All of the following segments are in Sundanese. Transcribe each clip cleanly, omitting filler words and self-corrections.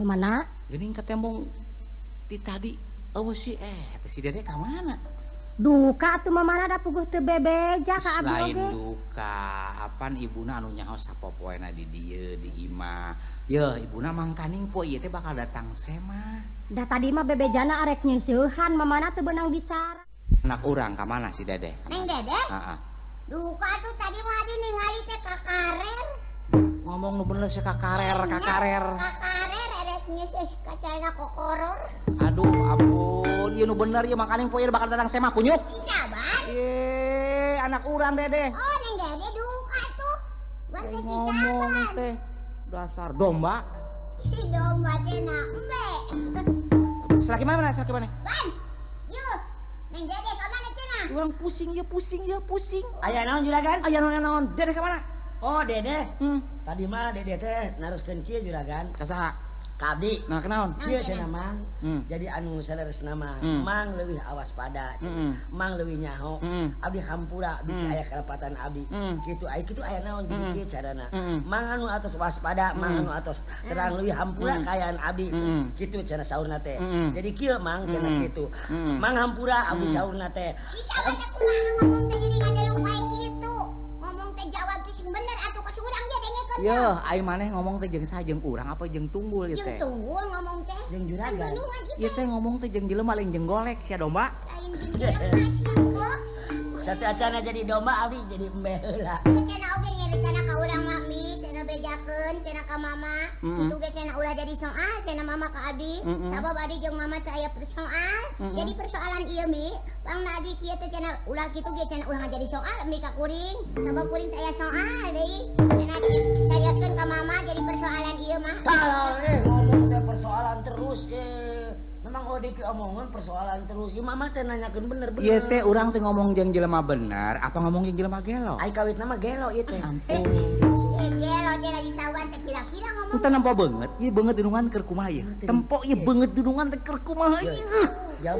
Mana? Geuning katembong ti tadi eueuh si teh si Dede ka mana? Duka atuh mamana da puguh teu bebeja ka abdi oge. Lain duka, apan ibuna anu nyaho sapopoena di dieu di imah. Yeuh ibuna mangkaning poe ieu teh bakal datang sema. Da tadi mah bebejana arek nyeuseuhan mamana teu beunang bicara. Anak urang ka mana si Dede? Neng Dede? Heeh. Duka atuh tadi mah abdi ningali teh ka karer. Ngomong nu bener sih ka karer, ka karer. Ka karer erek nyeuseuh kacana kokoror. Aduh ampun, ieu nu bener ieu makaning poe ieu bakal datang sema kunyuk. Si Saban. Ye, anak urang Dede. Oh, Neng Dede duka tuh. Buat teh si ngomong Saban. Teh dasar domba. Si domba teh na embe. Selaki mana? Selaki mana? Ban. Yuh. Neng Dede ka mana cenah? Urang pusing ya, pusing ya, pusing. Aya naon juragan? Aya naon? Dede ka mana? Oh, Dede. Tadi mah Dede teh naroskeun kieu juragan. Ka saha? Ka abdi. Nah, kenaon? Kieu cenah Mang. Jadi anu saleresna mah, Mang leuwih awas pada cenah. Mang leuwih nyaho. Abdi hampura bisi aya karepatan abdi. Kitu aya kitu aya naon jadi kieu carana. Mang anu atos waspada, Mang anu atos terang leuwih hampura kaayaan abdi. Kitu cenah saurna teh. Jadi kieu Mang cenah kitu. Mang hampura abdi saurna teh. Si saban teh kumaha ngomong teh jadi ngadelung bae kitu. Ngomong teh jawab teh sing bener atuh ka urang ge dengekeun. Yeuh, ai maneh ngomong teh jeung saha jeung urang apa jeung tunggul ieu teh? Jeung tunggul ngomong teh. Jeung juragan. Ieu teh ngomong teh jeung jelema lain jeung golek sia domba. Lain jeung jelema sia goblok. Satu acana jadi domba abdi jadi embe heula. Cenah oge nyaritana ka urang mah mi, cenah bejakeun cenah ka mama. Kitu ge cenah ulah jadi soal cenah mama ka abdi. Sabab abdi jeung mama teu aya persoal. Jadi persoalan ieu mi, pangna abdi kieu teh cenah ulah kitu ge cenah ulah jadi soal mi ka kuring. Sabab kuring teu aya soal deui. Cenah carioskeun ka mama jadi persoalan ieu mah. Tah ngomong teh persoalan terus Memang ODP omongan persoalan terus. Ya mama teh nanyakeun bener-bener. Ieu teh urang teh ngomong jeung jelema bener, apa ngomong jeung jelema gelo? Ai kawitna mah gelo ieu teh. Ampun. Gelo teh lagi sawan teh kira-kira ngomong. Teu nempo beungeut, ieu beungeut dunungan keur kumaha ieu? Tempo ieu beungeut dunungan teh keur kumaha ieu? Jam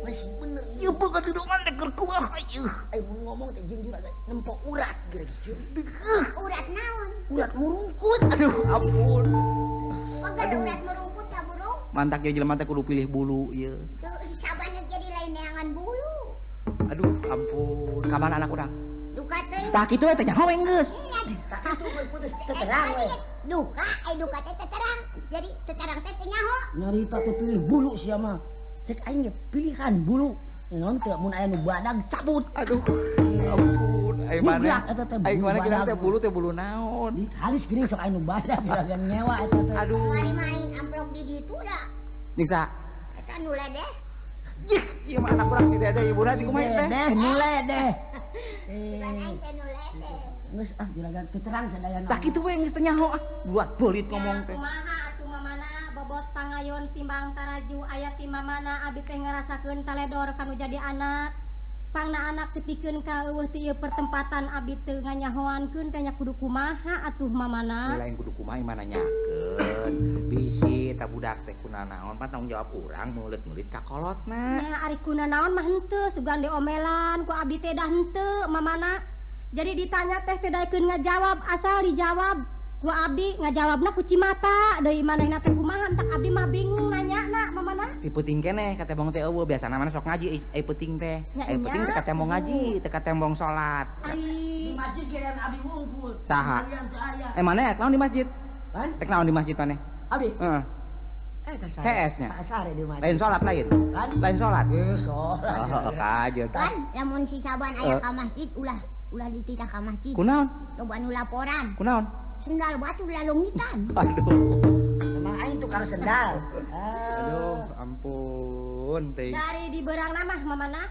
masih bener. Ieu beungeut dunungan teh keur kumaha ieu? Ai mun ngomong teh jeung juragan nempo urat geura-geura. Urat naon? Urat murungkut. Aduh ampun. Pegel urat murungkut ka burung. Mantak ieu jelema teh kudu pilih bulu ieu. Saban jadi lain neangan bulu. Aduh ampun, ka mana anak urang? Duka teuing. Tah kitu we teh nyaho we geus. Tah kitu we putus teu terang we. Duka ai duka teh teu terang. Jadi teu terang teh teu nyaho. Nyarita teh pilih bulu sia mah. Cek aing ge pilihan bulu. Naon teh mun aya nu badag cabut. Aduh ampun, ai mana? Ai mana kira teh bulu naon? Di halis geuning sok aya nu badag juragan nyewa eta teh. Aduh. Kamari mah aing amplop di ditu da. Nyiksa. Eta nu ledeh. Yih, ieu mah anak urang si Dede ibuna ti kumaha teh? Dedeh nu ledeh. Bukan aing teh nu ledeh. Geus ah juragan teu terang sadayana. Tah kitu we geus teu nyaho ah. Buat beulit ngomong teh. Kumaha atuh mamana bobot pangayon timbang taraju aya ti mamana abdi teh ngarasakeun taledor kanu jadi anak. Pangna anak tepikeun ka eueuh ti ieu pertempatan abdi teu nganyahoankeun teh nya kudu kumaha atuh mamana. Lain kudu kumaha imah nanyakeun. Bisi eta budak teh kunanaon pan tanggung jawab urang meuleut-meulit ka kolotna. Nya ari kunanaon mah henteu sugan diomelan ku abdi teh dah henteu mamana. Jadi ditanya teh teu daekeun ngajawab asal dijawab ku abdi ngajawabna ku cimata deui manehna teh kumaha entak abdi mah bingung nanyana mamana. Ti peuting keneh ka tembong teh eueuh biasana mana sok ngaji ai peuting teh. Ai peuting teh ka tembong ngaji, teh ka tembong salat. Di masjid geran abdi wungkul. Saha? Eh maneh naon di masjid? Pan? Rek naon di masjid maneh? Abdi. Heeh. Eh teh sare. HS nya. Sare di masjid. Lain salat lain. Kan? Lain salat. Heuh salat. Oh, kajeun. Kan lamun si Saban aya ka masjid ulah ulah dititah ka masjid. Kunaon? Loba nu laporan. Kunaon? Sendal batu lalongitan. Aduh. Memang aing tukang sendal. Aduh, ampun teh. Dari di beurangna mah mamana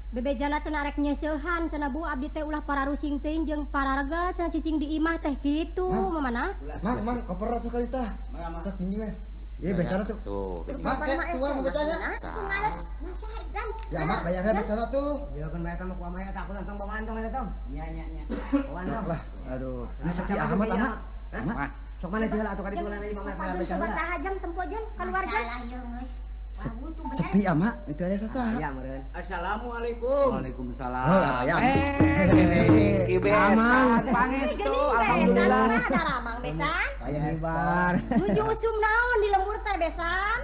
Bebejana cenah rek nyeuseuhan cenah Bu abdi teh ulah pararusing teuing jeung pararegel cenah cicing di imah teh kitu mamana. Mang, mang koper atuh kali tah. Sok gini we. Ieu becara tuh. Tuh. Mak, tua mau becanya. Tuh ngalet. Nah, saha gan. Ya mak bayarnya becara tuh. Ya kan bayar ku amah eta aku tong bawaan tong eta tong. Nya nya nya. Bawaan tong. Lah, aduh. Ini sepi amat amat. Mak. Sok mana diheula atuh ka ditu lain mah bayar becara. Saha jam tempo jam keluar jam. Salah ieu geus. Sepi amat itu aya sasaha. Ya meureun. Assalamualaikum. Waalaikumsalam. Oh, ayam. Ki besan pangestu alhamdulillah. Ada ramang besan. Aya hibar. Nuju usum naon di lembur teh besan?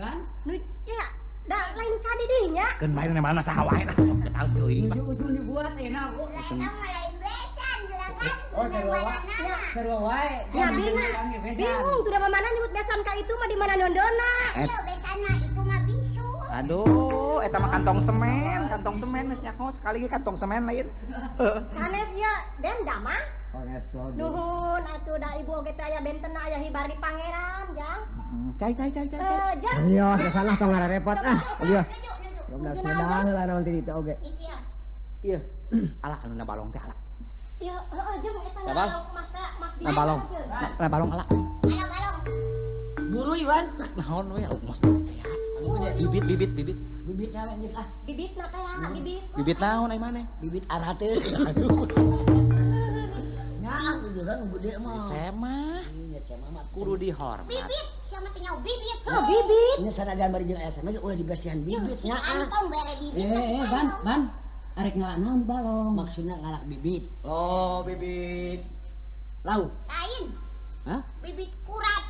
Lan? Nu ya, da lain ka di dinya. Keun bae mana saha wae lah. Tahu teuing. Nuju usum dibuat enak. Lain mah lain besan juragan. Oh, sarua wae. Sarua wae. Ya bingung. Bingung tuh da mamana nyebut besan ka itu mah di mana nondona. Iya besan mah itu mah bisu. Aduh, eta mah kantong semen geus nyaho sekali ge kantong semen lain. Sanes ya, den damang. Pangestu. Nuhun atuh da ibu oge teh aya benten aya hibar di pangeran, Jang. Cai cai cai cai. Jang. Ayo, salah tong ngarepot ah. Ieu. 12 medal heula naon ti ditu oge. Iya. Ieu. Ala anu na balong teh ala. Ieu, heeh jeung eta balong masa mak Na balong. Na balong ala. Ala balong. Buru Iwan. Naon we mas teh ya. Bibit bibit bibit. Bibit naon geus ah. Bibit na teh bibit. Bibit naon ai maneh? Bibit arate. Nah, tujuan gede mah. Saya mah. Iya, saya mah kudu dihormat. Bibit, siapa tinggal bibit. Oh, bibit. Ini sanajan bari jeung aya sama ge ulah dibersihan bibit nya. Antong bere bibit. Ban, ban. Arek ngalak naon di balong? Maksudna ngalak bibit. Oh, bibit. Lauk. Lain. Hah? Bibit kurap.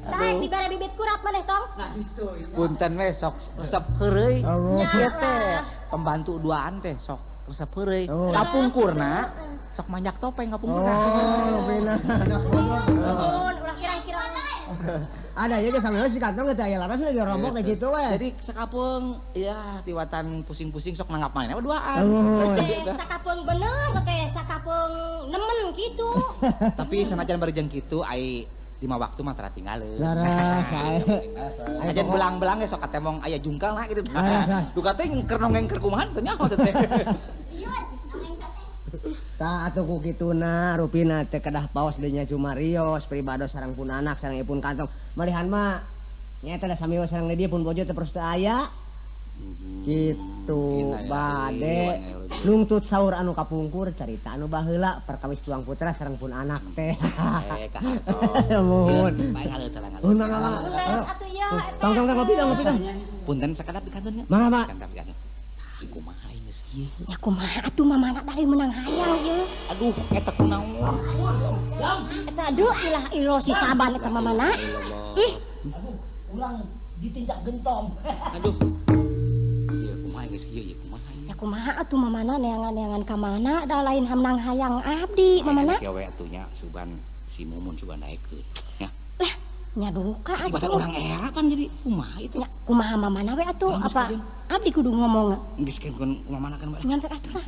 Taek dibere bibit kurap maneh tong. Nah, kitu. Punten we sok resep heureuy. Ieu teh pembantu duaan teh sok resep heureuy. Kapungkurna sok manjak topeng kapungkurna. Oh, bener. Nuhun, ulah kirang-kirang. Ada ya geus sampe si kantong teh aya laras udah dirombok teh kitu we. Jadi sakapeung ya tiwatan pusing-pusing sok nanggap maneh duaan. Teh sakapeung bener teh sakapeung nemen kitu. Tapi sanajan bari jeung kitu ai lima waktu mah tara tinggaleuh. Laras sae. Ajan belang-belang ge sok katemong aya jungkal na kitu. Duka teh ngengker nongengker kumaha teu nyaho teh. Tah atuh ku kituna rupina teh kedah paos deui nya cumarios pribados sareng pun anak sareng ipun kantong. Malihan mah nya eta da sami sareng di dieu pun bojo teh terus teu aya. Kitu bade nungtut saur anu kapungkur carita anu baheula perkawis tuang putra sareng pun anak teh. Kahartos. Muhun. Bae ngaleuh teh ngaleuh. Mun mangga. Atuh ya. Tong tong ngopi tong ngopi tong. Punten sakadap di kantonnya. Mangga, Pak. Kantap kanton. Kumaha geus kieu? Ya kumaha atuh mamana dari menang hayang ieu. Aduh, eta kunaon? Eta aduh ilah ilo si Saban eta mamana. Ih, aduh, ulang ditinjak gentong. Aduh. Ieu kumaha geus kieu ieu kumaha? Ya kumaha atuh mamana neangan-neangan ka mana da lain menang hayang abdi mamana. Kieu we atuh nya sugan si Mumun sugan daekeun. Nya. Lah, nya duka atuh. Bahkan orang era pan jadi kumaha itu. Nya kumaha mamana we atuh apa abdi kudu ngomong. Geus keun mamana kan bae. Nyampe atuh lah.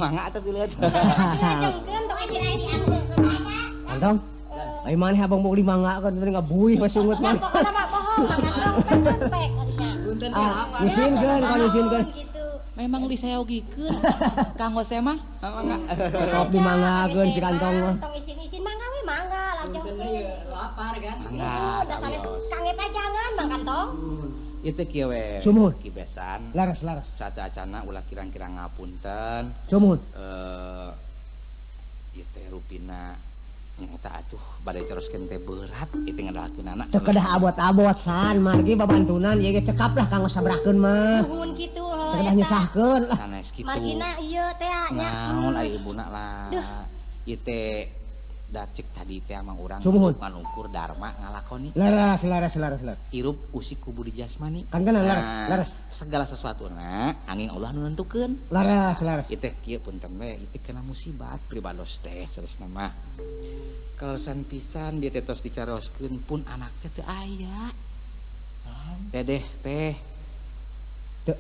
Mangga atuh dilihat. Kantong. Ai maneh abang bok mangga kan ngabuih we sungut mah. Pokona mah bohong mangga tong pek Punten teh apa? Isinkeun kalau isinkeun. Memang disayogikeun. Kanggo saya mah mangga. Kop dimanggakeun si kantong mah. Tong isin-isin mangga we mangga lajeng. Punten lapar kan. Mangga. Kangge pajangan mang kantong. Itu kieu we. Sumuhun. Ki besan. Laras laras. Satu acana ulah kirang-kirang ngapunten. Sumuhun. Ieu teh rupina nya eta atuh bade teruskeun teh berat ieu teh ngadalkeunana. Teu kedah abot-abot san margi babantunan ieu ge cekap lah kanggo sabrakeun mah. Nuhun kitu heuh. Teu kedah nyesahkeun lah. Sanes kitu. Margina ieu teh nya. Naon ai ibuna lah. Ieu teh da cek tadi teh amang urang ngan ukur dharma ngalakoni. Laras laras laras laras. Hirup usik ku budi jasmani. Kan kan laras laras. Segala sesuatuna angin Allah nu nentukeun. Laras laras. Ieu teh kieu punten we, ieu teh kena musibat pribados teh saleresna mah. Kaleresan pisan dia teh tos dicaroskeun pun anak teh teu aya. Dedeh teh.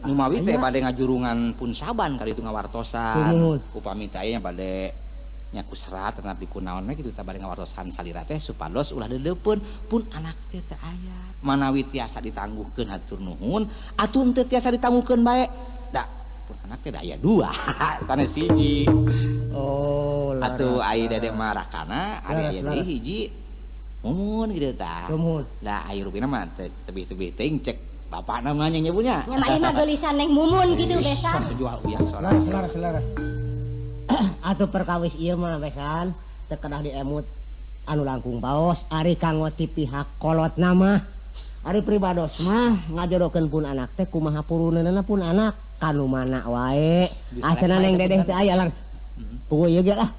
Numawi teh bade ngajurungan pun Saban kali itu ngawartosan. Upami teh aya bade Nya ku serat tetapi ku naon we kitu tah bade ngawartosan salira teh supados ulah deudeupeun pun anak teh teu aya. Manawi tiasa ditangguhkeun hatur nuhun, atuh henteu tiasa ditangguhkeun bae. Da pun anak teh da aya dua, sanes hiji. Oh, atuh ai dedeh mah rakana, ari aya deui hiji mumun kitu tah. Da ai rupina mah tebih-tebih teuing cek bapak namanya nyebunya. Nya mah ieu mah geulisan neng mumun kitu besan. Jual uyah soalna. Laras laras. Atuh perkawis ieu mah besan teu kedah diemut anu langkung paos ari kanggo ti pihak kolotna mah. Ari pribados mah ngajodohkeun pun anak teh kumaha puruneunana pun anak kanu mana wae. Acenah neng dedeh teh aya lang. Puguh ieu ge lah.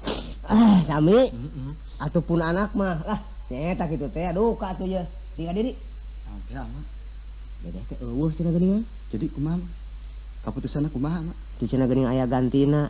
Ah sami. Atuh pun anak mah lah nyaeta kitu teh aduh ka atuh ieu. Di ka diri. Oke, ama. Dedeh teh eueuh cenah geuningan. Jadi kumaha? Kaputusanna kumaha, Mak? Tuh cenah geuning aya gantina.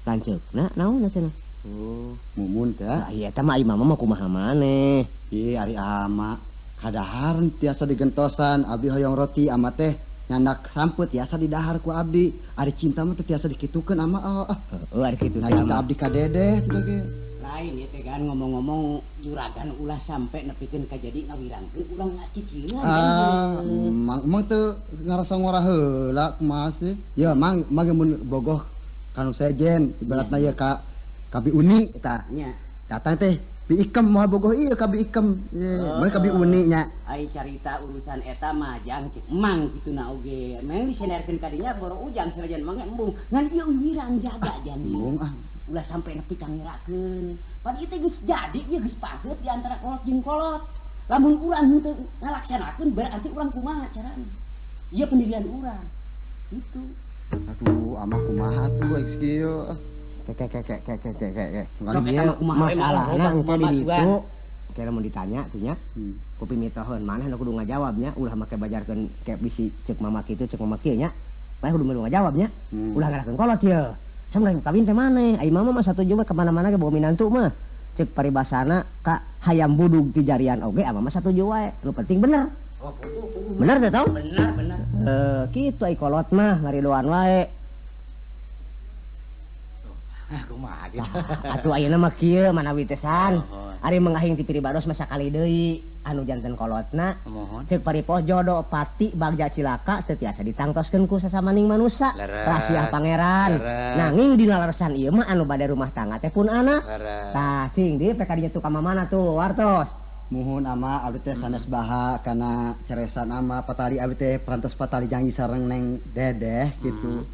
Lanceukna naon cenah? Oh, mumun teh. Lah ieu eta mah ai mama mah kumaha maneh. Ih, ari ama kadahar tiasa digentosan abdi hoyong roti ama teh nyandak sampeu tiasa didahar ku abdi. Ari cinta mah teu tiasa dikitukeun ama ah. Heuh, ari kitu teh. Cinta abdi ka dedeh tuh ge. Lain ieu teh kan ngomong-ngomong juragan ulah sampe nepikeun ka jadi ngawirangkeun urang ngacikieun. Ah, mang teu ngarasa ngora heula kumaha sih? Ya mang mang mun bogoh kanu sejen ibaratna ieu ka Bi Uni eta. Nya. Datang teh Bi Ikem moal bogoh ieu ka Bi Ikem. Mun ka Bi Uni nya. Ari carita urusan eta mah jang cek mang kituna oge. Meng disenerkeun ka dinya boro ujang sanajan mang embung. Ngan ieu wirang jaga jan. Embung ah. Ulah sampe nepi ka ngerakeun. Pan ieu teh geus jadi ieu geus paheut di antara kolot jeung kolot. Lamun urang henteu ngalaksanakeun berarti urang kumaha carana? Ieu pendirian urang. Gitu. Aduh, amah kumaha tuh geus kieu. Ke. Sok eta mah kumaha masalahna engke di ditu. Engke lamun ditanya tuh nya. Ku pimitoheun maneh nu kudu ngajawabnya ulah make bajarkeun ke bisi ceuk mama kitu ceuk mama kieu nya. Maneh kudu milu ngajawabnya. Ulah ngarakeun kolot ieu. Sampe kawin teh maneh. Ai mama mah satuju mah kemana-mana ge bawa minantu mah. Ceuk paribasana ka hayam budug ti jarian oge ama mah satuju wae. Nu penting bener. Oh, bener teh tau? Bener, bener. Kitu ai kolot mah ngaridoan wae. Kumaha kitu. Atuh ayeuna mah kieu manawi teh san. Ari mengahing ti pribados mah sakali deui anu janten kolotna. Ceuk paripoh jodoh pati bagja cilaka teu tiasa ditangtoskeun ku sasamaning manusa. Rahasia pangeran. Nanging dina leresan ieu mah anu bade rumah tangga teh pun anak. Tah cing di PK dinya tuh ka mamana tuh wartos. Muhun ama abdi teh sanes baha kana ceresan ama patali abdi teh perantos patali janji sareng neng dedeh gitu.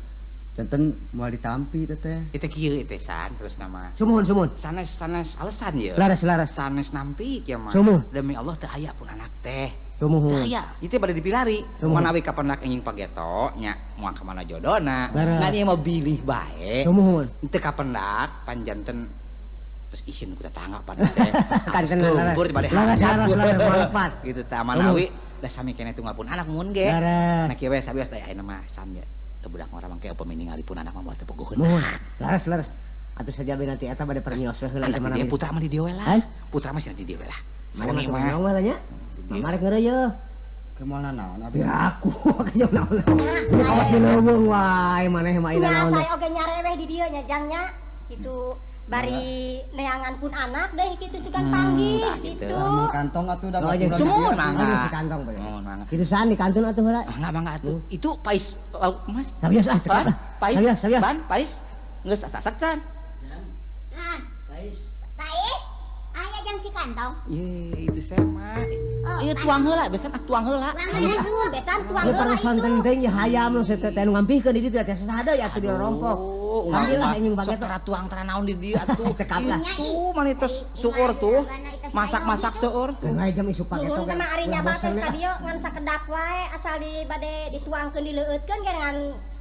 Janten moal ditampi teh teh. Itu kieu teh san terus nama. Sumuhun sumuhun. Sanes sanes alasan ye. Laras laras. Sanes nampi kieu mah. Sumuhun. Demi Allah teu aya pun anak teh. Sumuhun. Teu aya. Ieu teh bade dipilari. Manawi kapendak anjing pageto nya moal ka mana jodona. Nah ieu mah bilih bae. Sumuhun. Teu kapendak panjanten terus isin ku tetangga pan teh. Kanten lumpur bade laras laras gitu tah manawi da sami keneh tunggal pun anak mun ge. Nah kieu we sabios da ayeuna mah san ye. Teu budak ngora mangke upami ningali pun anak mah moal teu bogoheun. Muhun. Laras laras. Atuh sajabe nanti eta bade permios we heula ieu mana. Putra mah di dieu we lah. Putra mah cenah di dieu we lah. Sawengi mah we nya. Mama rek ngeureuyeuh. Kumaha naon abi? Aku kaya naon. Awas di leuweung wae maneh mah ina naon. Saya oge nyareweh di dieu nya jang nya. Kitu bari neangan pun anak deh kitu sugan panggih gitu. Sareng kantong atuh da baturan. Sumuhun mangga. Si kantong bae. Kitu saan di kantun atuh heula. Mangga mangga atuh. Itu pais lauk Mas. Sabios ah cekap lah. Pais. Sabios. Ban pais. Geus asak-asak can. Nah, pais. Pais? Aya jang si kantong. Ye, itu saya mah. Ieu tuang heula, besan ah tuang heula. Besan tuang heula. Ieu parasan teuing ye hayam nu teh nu ngampihkeun di ditu teh saha deui atuh dirompok. Alhamdulillah anjing baget tara tuang tara naon di dieu atuh. Cekap lah. Tuh mani tos seueur tuh. Masak-masak seueur. Geunai jam isuk pageto. Nuhun mah ari nyaba teh ka dieu ngan sakedap wae asal di bade dituangkeun dileueutkeun ge ngan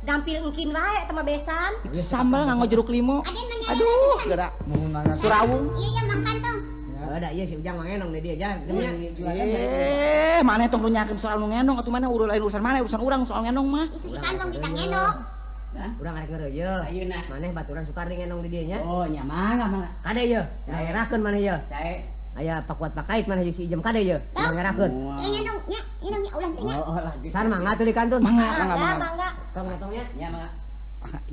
gampil engkin wae eta mah besan. Sambal nganggo jeruk limo. Aduh, geura. Surawung. Iya iya Mang Kantong. Ada ieu si Ujang mah ngenong di dieu jang. Eh, maneh tong nunyakeun soal nu ngenong atuh maneh lain urusan maneh urusan urang soal ngenong mah. Itu si Kantong kita ngenong. Urang arek ngeureuyeuh. Ayeuna maneh baturan Sukardi ngenong di dieu nya. Oh, nya mangga mangga. Kade ieu, ngerakeun maneh ieu. Sae. Aya pakuat pakait maneh jeung si Ijem kade ieu. Urang ngerakeun. Ngenong nya, ngenong nya ulah teh nya. Oh, lah San mangga atuh di kantun. Mangga, mangga, mangga. Tong tong nya. Nya mangga.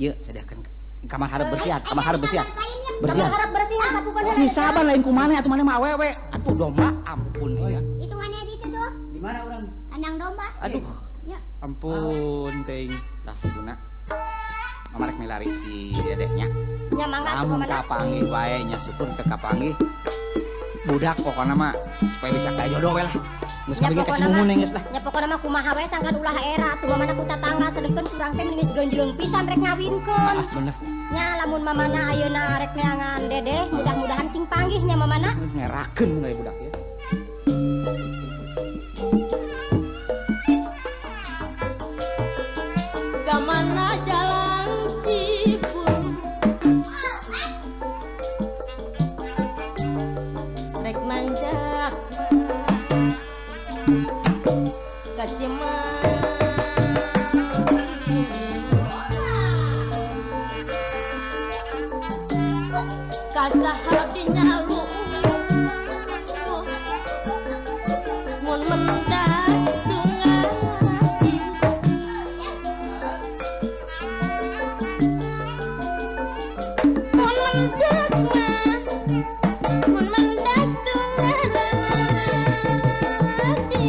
Ieu sadiakeun Kamar hareup bersihan, kamar hareup bersihan. Bersihan. Kamar hareup bersihan sapukeun. Si Saban lain kumaneh atuh maneh mah awewe. Atuh domba ampun ya. Hitungannya di itu tuh. Di mana urang? Kandang domba. Aduh. Ya. Ampun teuing. Lah ibuna. Mama rek milari si dedehnya. Nya mangga atuh lamun kapanggih wae nya syukur teu kapanggih. Budak pokona mah supaya bisa kayak jodoh we lah. Geus kabeh ka si Mumun geus lah. Nya pokona mah kumaha wae sangkan ulah era atuh mamana ku tatangga sedengkeun urang teh geus genjleung pisan rek ngawinkeun. Ah, bener. Nya lamun mamana ayeuna rek neangan dedeh mudah-mudahan sing panggih nya mamana. Ngerakeun we budak ieu. Ka mana jalan Cipun rek nanjak ka Cimahi ka saha dinyalu mun mendak tungati mun mendak mah mun mendak tungati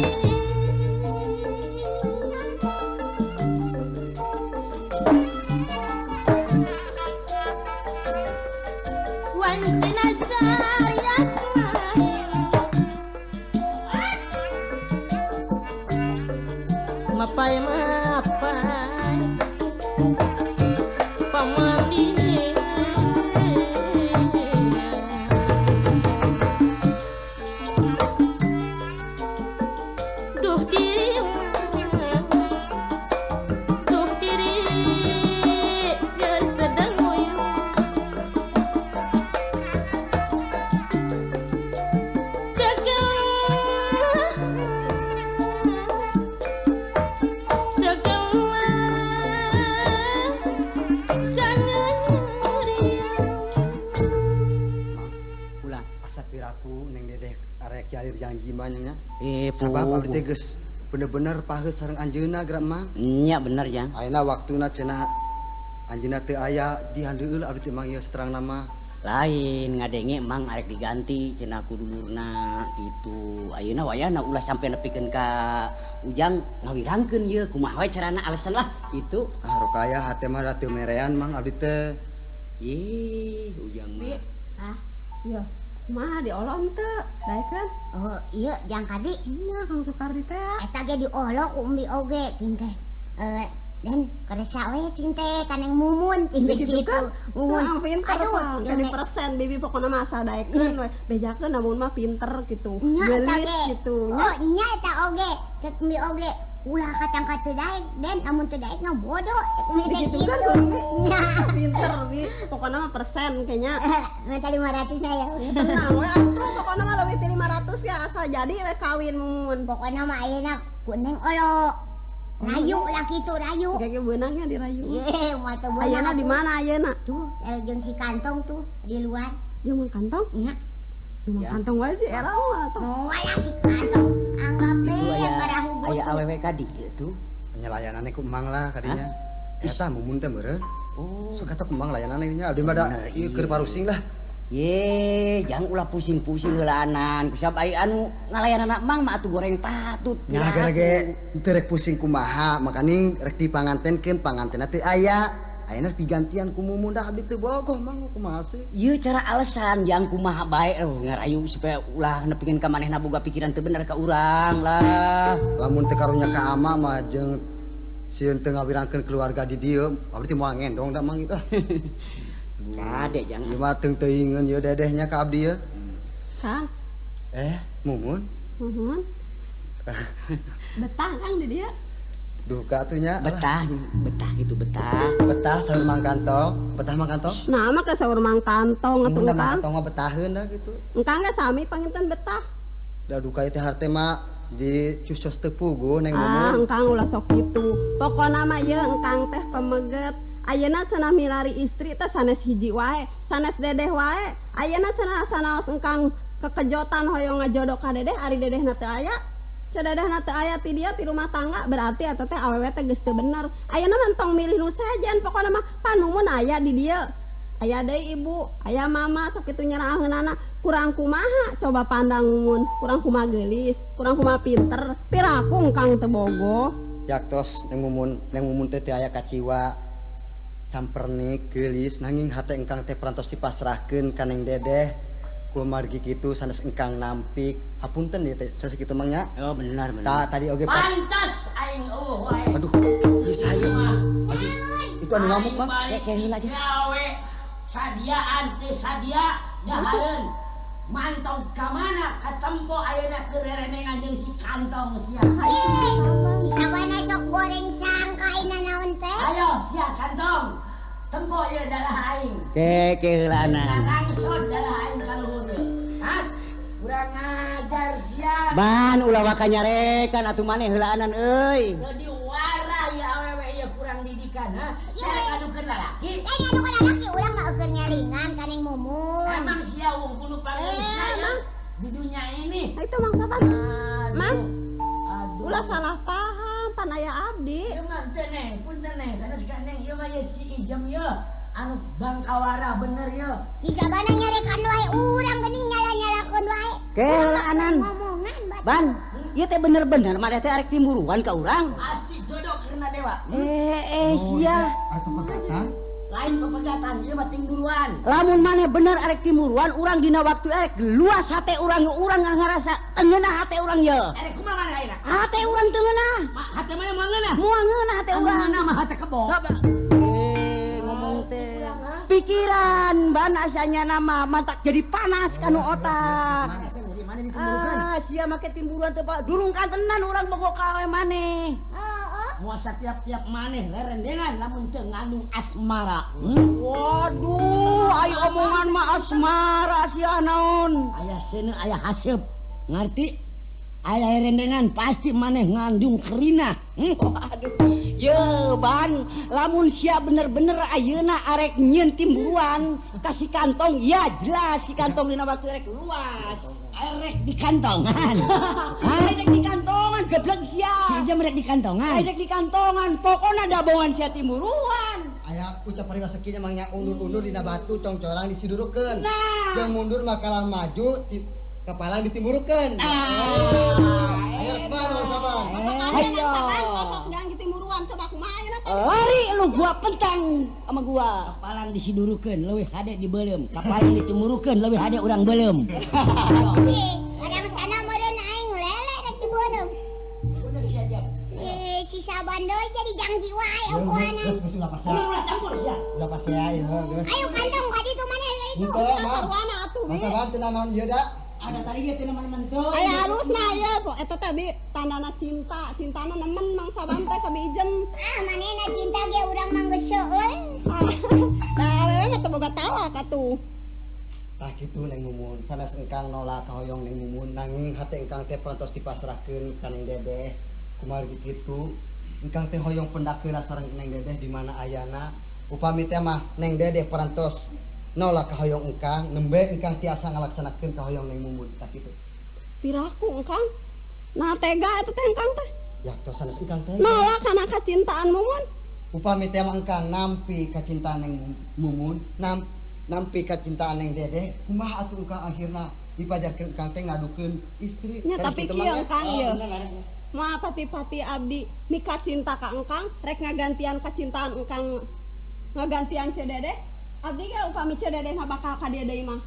wancina sariat mapai mapai pamandine duh diri keur sedang nguyuh Ulah Asa piraku neng dedeh arek alir janji mah nya. Sabab abdi teh geus bener-bener paheut sareng anjeunna geura mah. Nya bener jang. Ayeuna waktuna cenah anjeunna teu aya di handeueul abdi teh mang ieu saterangna mah. Lain ngadenge mang arek diganti cenah ku dulurna kitu. Ayeuna wayahna ulah sampe nepikeun ka Ujang ngawirangkeun ieu kumaha we carana alasan lah kitu. Ah rokaya hate mah da teu merean mang abdi teh. Yeh, Ujang mah. Hah? Iya. Kumaha diolong teu? Daekeun? Oh, iya jang kadi. Nya Kang Sukardi teh. Eta ge diolok ku Umi oge cing teh. Dan keresa we cing teh ka Neng Mumun cing teh Gitu kitu. kan? Mumun. Nah, pinter. Aduh, Jadi persen bibi pokoknya mah asal daekeun we. Bejakeun namun mah pinter gitu. Nya eta Geulis ge. gitu. Nya Oh, nya eta oge. Cek Umi oge. Ulah katangka teu daek, den amun teu daek mah bodoh. Cek Umi teh gitu kan kitu. Bi. Nya. Pinter bi. Pokoknya mah persen kayaknya. Minta 500 saya. Tenang we atuh pokoknya mah leuwih ti 500 ya asal jadi we kawin Mumun. Pokoknya mah ayeuna ku Neng olo. Rayu lah kitu rayu. Kayak beunangnya dirayu. Ye, moal teu beunang. Ayeuna di mana ayeuna? Tuh, jeung si kantong tuh di luar. Jeung Mang Kantong? Nya. Mang Ya. Kantong wae sih era mah tuh. Moal lah si kantong. Anggap Itu we aya parahu aya butut. awewe ka dieu tuh. Penyelayanane ku Mang lah kadinya. Eta Mumun teh meureun. Oh. Sok eta ku Mang layanane nya abdi mah da Bener, ieu iya. keur parusing lah. Ye, jangan ulah pusing-pusing heulaanan. Kusab ai anu ngalayanan Mang mah atuh goreng patut. Nya gara ge teu rek pusing kumaha, makaning rek dipangantenkeun pangantenna teu aya. Ayeuna digantian ku Mumun dah abdi teu bogoh Mang kumaha sih. Ieu cara alasan jang kumaha bae oh, ngarayu supaya ulah nepikeun ka manehna boga pikiran teu bener ka urang lah. Lamun teu karunya ka ama mah jeung sieun teu ngawirangkeun keluarga di dieu, abdi teh moal ngendong da Mang itu. Kade jang. Ieu mah teung teuingeun ieu dedehnya ka abdi ieu. Kang, Mumun. nuhun. Betah Kang di dieu. Duka atuh nya. Betah, betah gitu betah. Betah saur Mang Kantong, betah Mang Kantong. Nah, mah ke saur Mang Kantong atuh Mun da Mang Kang. Kantong mah betaheun dah gitu. Engkang ge sami panginten betah. Da duka ieu teh harte mah jadi cus-cus teu puguh Neng Ah, Mumun. engkang ulah sok kitu. Pokona mah ieu engkang teh pemeget. Ayeuna cenah milari istri teh sanes hiji wae, sanes dedeh wae. Ayeuna cenah sanaos engkang kekejotan hoyong ngajodoh ka dedeh, ari dedehna teu aya. Ceu Dedehna teu aya ti dia ti rumah tangga berarti eta teh awewe teh geus teu bener. Ayeuna mah entong milih nu sejen pokona mah panumun aya di dieu. Aya deui ibu, aya mama sakitu nyeraheunana kurang kumaha coba pandang Mumun, kurang kumaha geulis, kurang kumaha pinter, piraku engkang teu bogoh. Yaktos Neng Mumun, Neng Mumun teh teu aya kaciwa. Campernik geulis nanging hate engkang teh parantos dipasrahkeun ka Neng Dedeh. Kumargi kitu sanes engkang nampik. Hapunten ieu teh sakitu mah nya. Oh benar benar. Tah tadi oge pantas aing eueuh wae. Aduh, ieu saya. Aduh, itu anu ngamuk mah. Kayak heula aja. Gawe sadiaan teh sadia dahareun. Mantong ka mana katempo ayeuna keur rerenengan jeung si kantong sia. Sabana sok goreng sangka ayeuna naon teh? Ayo sia kantong. Tempo ieu darah aing. Ke heulana. Langsung darah aing ka luhur ieu. Hah? Kurang ngajar sia. Ban ulah waka nyarekan atuh maneh heulaanan euy. Jadi warah ieu awewe ieu kurang didikan ha. Sia ngadukeun lalaki. Eh ngadukeun lalaki urang mah eukeun nyaringan ka Neng Mumun. Emang sia wungkulu pangeusna ya di dunia ini. Nah, itu Mang Saban. Mang. Ulah salah paham pan aya abdi. Ieu mah teu Neng, punten Neng, sanes ka Neng ieu mah ye si Ijem ye. Anu bangkawara bener ye. Hijabana nyarekan wae urang geuning nyala-nyalakeun wae. Kelaanan. Ngomongan batu. Ban, ieu teh bener-bener maneh teh arek timburuan ka urang. Pasti jodoh karena dewa. Sia. Atuh pegatan. Lain pepegatan ieu mah timburuan. Lamun maneh bener arek timburuan urang dina waktu arek luas hate urang urang ngarasa tengeunah hate urang ye. Arek kumaha maneh ayeuna? Hate urang tengeunah. Hate maneh moal ngeunah? Moal ngeunah hate urang. Anu mana mah hate kebo. Ngomong teh. Pikiran ban asanya nama mantak jadi panas kanu otak. Ah, sia make timburuan teh Pak. Durung kantenan urang bogo ka awe maneh. Heeh. Muasa tiap-tiap maneh rerendengan lamun teu ngandung asmara. Waduh, ai omongan mah asmara sia naon. Aya seuneu aya haseup. Ngarti? Aya rendengan pasti maneh ngandung kerina. Waduh. Ye ban, lamun sia bener-bener ayeuna arek nyieun timburuan ka si kantong, ya jelas si kantong dina waktu arek luas. Arek di kantongan. Arek di kantongan geblek sia. Si Ijem rek di kantongan. Arek di kantongan, pokona dabongan sia timburuan. Aya ucap paribasa kieu mah nya undur-undur dina batu congcorang disidurukeun. Nah. Jeung mundur mah kalah maju kepala ditimburukeun. Ayo rek mana Mang Saban? Ayo. Kosok jangan ditimburuan coba kumaha ayeuna teh. Lari lu gua pentang sama gua. Kapalang disidurukeun leuwih hade dibeuleum. Kapalang ditimburukeun leuwih hade urang beuleum. Kadang sana meureun aing lele rek dibeuleum. Bener sia jam. Si Saban deui jadi jangji wae ukuanan. Geus geus ulah pasea. Ulah campur sia. Ulah pasea ieu geus. Ayo kantong ka ditu maneh itu. Sarwana atuh. Mang Saban teu naon ieu da. Ada tadi dia teu nemen teu. Aya halusna ieu po eta teh bi tandana cinta, cintana nemen Mang Saban teh ka Bi Ijem. Ah manehna cinta ge urang mah geus seueur. Tah awewe mah teu boga talak atuh. Tah kitu Neng Mumun, sanes engkang nolak kahoyong Neng Mumun nanging hate engkang teh parantos dipasrahkeun ka Neng Dedeh. Kumargi kitu engkang teh hoyong pendak heula sareng Neng Dedeh di mana ayana. Upami teh mah Neng Dedeh parantos nolak kahoyong engkang, nembe engkang tiasa ngalaksanakeun kahoyong Neng Mumun tah kitu. Piraku engkang? Nah tega eta teh engkang teh. Ya tos sanes engkang teh. Nolak kana kacintaan Mumun. Upami teh mah engkang nampi kacintaan Neng Mumun, nampi kacintaan Neng Dedeh, kumaha atuh engkang akhirna dipajarkeun engkang teh ngadukeun istri. Nya tapi kieu engkang ieu. Moal pati-pati abdi mika cinta ka engkang, rek ngagantian kacintaan engkang ngagantian Ceu Dedeh. Abdi ge upami Ceu Dedeh mah bakal ka dieu deui mah.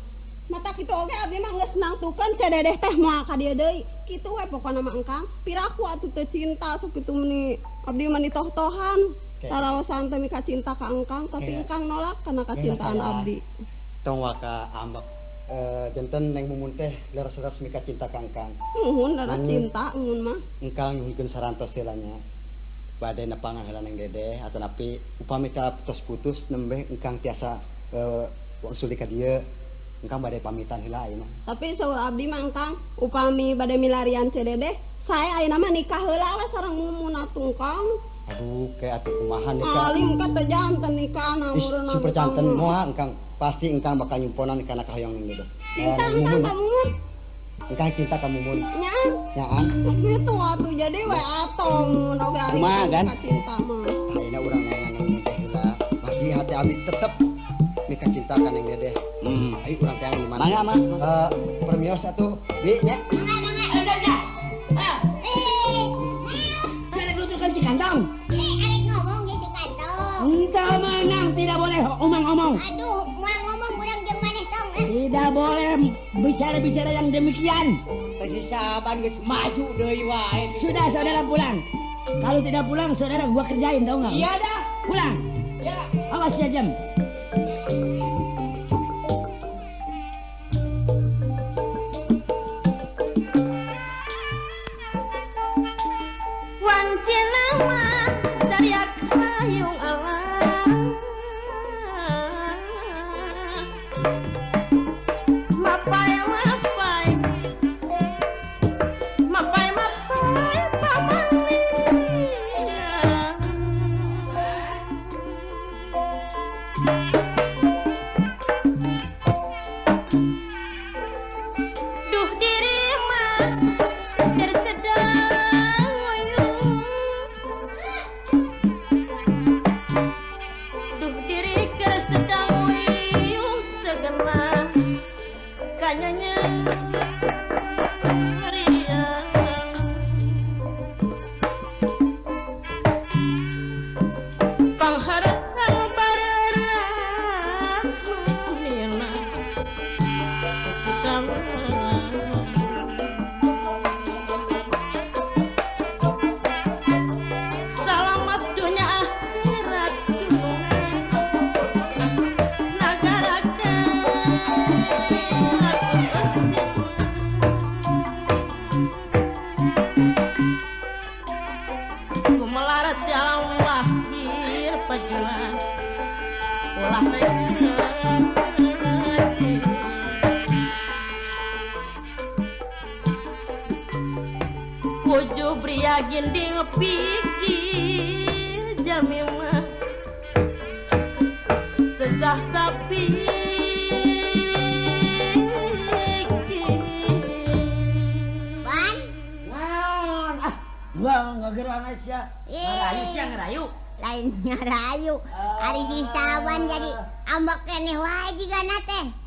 Mata kitu oge abdi mah geus nangtukeun Ceu Dedeh teh moal ka dieu deui. Kitu we pokona mah engkang. Piraku atuh teu cinta sok kitu meuni abdi mah ditoh-tohan. Taraosan teh mika cinta ka engkang tapi engkang nolak kana kacintaan abdi. Tong waka ambek janten Neng Mumun teh leres-leres mika cinta ka engkang. Muhun leres cinta muhun mah. Engkang nyuhunkeun sarantos heula nya. Bade nepangan heula Neng Dedeh atanapi upami ka tos putus nembe engkang tiasa wangsuli ka dieu engkang bade pamitan heula ayeuna. Tapi saur abdi mah engkang upami bade milarian Ceu Dedeh sae ayeuna mah nikah heula we sareng Mumun atuh engkang. Aduh ke atuh kumaha nikah. Alim ka teh janten nikahna meureun. Super janten moal engkang pasti engkang bakal nyumponan kana kahoyong Neng Dedeh. Cinta engkang ka Mumun. Engkang cinta ka Mumun. Nya. Nyaan. Kitu atuh jadi we atong mun oge ari cinta mah. Tah ayeuna urang neangan Neng Dedeh heula. Bagi hati abi tetep mika cinta ka Neng Dedeh. Ayo urang teangan di mana? Mangga, Mang. Permios atuh, bi nya. Mangga, mangga. Ayo, Saya nuturkan si kantong. Arek ngomong ge si kantong. Entah menang, tidak boleh omong-omong. Aduh, moal ngomong urang jeung maneh tong. Tidak boleh bicara-bicara yang demikian. Si Saban geus maju deui wae. Sudah saudara pulang. Kalau tidak pulang saudara gua kerjain tau nggak? Iya dah. Pulang. Ya. Awas ya jam.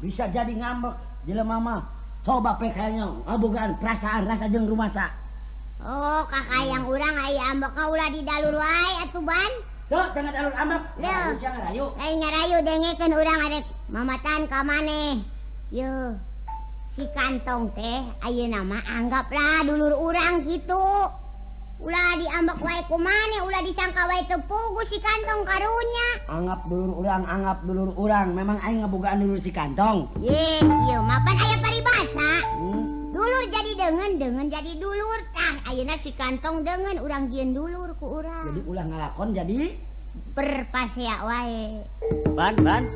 Bisa jadi ngambek jelema mah. Coba PK-nya ngabogaan perasaan rasa jeung rumasa. Oh, kakayang urang aya ambek ulah di dalur wae atuh ban. Tuh, tengah dalur ambek. Bisa ngarayu. Lain ngarayu dengekeun urang arek mamatan ka maneh. Yeuh. Si kantong teh ayeuna mah anggaplah dulur urang kitu. Ulah diambek wae ku maneh, ulah disangka wae teu puguh si kantong karunya. Anggap dulur urang, anggap dulur urang. Memang aing ngabogaan dulur si kantong. Ye, ieu mah pan aya paribasa. Dulur jadi deungeun, deungeun jadi dulur. Tah, ayeuna si kantong deungeun urang jieun dulur ku urang. Jadi ulah ngalakon jadi berpasea wae. Ban, ban.